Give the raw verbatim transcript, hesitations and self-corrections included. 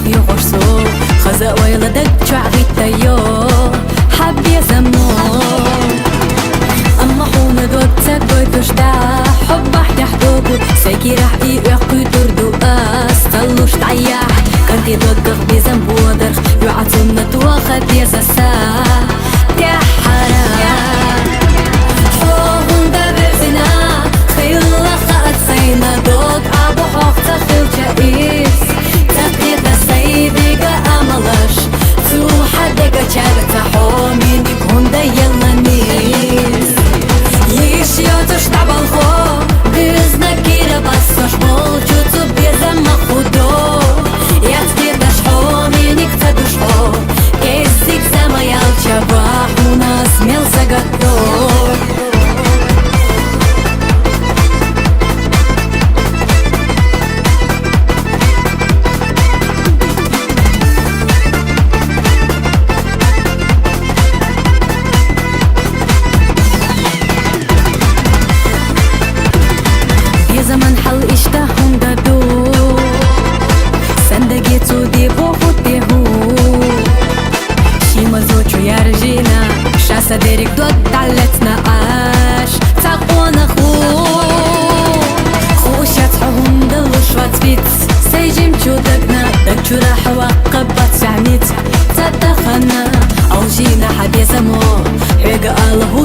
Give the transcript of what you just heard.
Юхорсо хаза ойла даг чугӀиттайо хьа безамо. Амма хьуна дог ца гойтуш да, хьо бахьтехь догу, сай кирахь и оьхкуьйтур ду ас, ца луш дӀаяхь, канти доггах безам бодарх, юӀа цунна тоха безаса. ТӀеххьара. Хьо хӀунда вевзина, хилла хаьа сайна дог, абу хьох ца хилча из. Ца кхета сай дега амалаш, цу хьа дега чарца хьо миник хӀунда елла низ. Йиш йоцуш дӀабалхо, бизна кира бассош болчу цу безам ма худо. Яц кхеташ хьо миник ца душ хьо, кеззиг самаял чаба хьунас мел сагатто. Безаман хьал иштта хӀунда ду, сандаге цу де боху те хӀу. Шимазо чу яржина, ша са дерриг дог дӀалецна аш, ца къона ху. Хушац хьо хӀунда луш вац виц, сай жимчу дагна, даг чура хьаваккха бац вегӀниц, ца тахана, алжина хьа безамо, хьоьга ала хӀу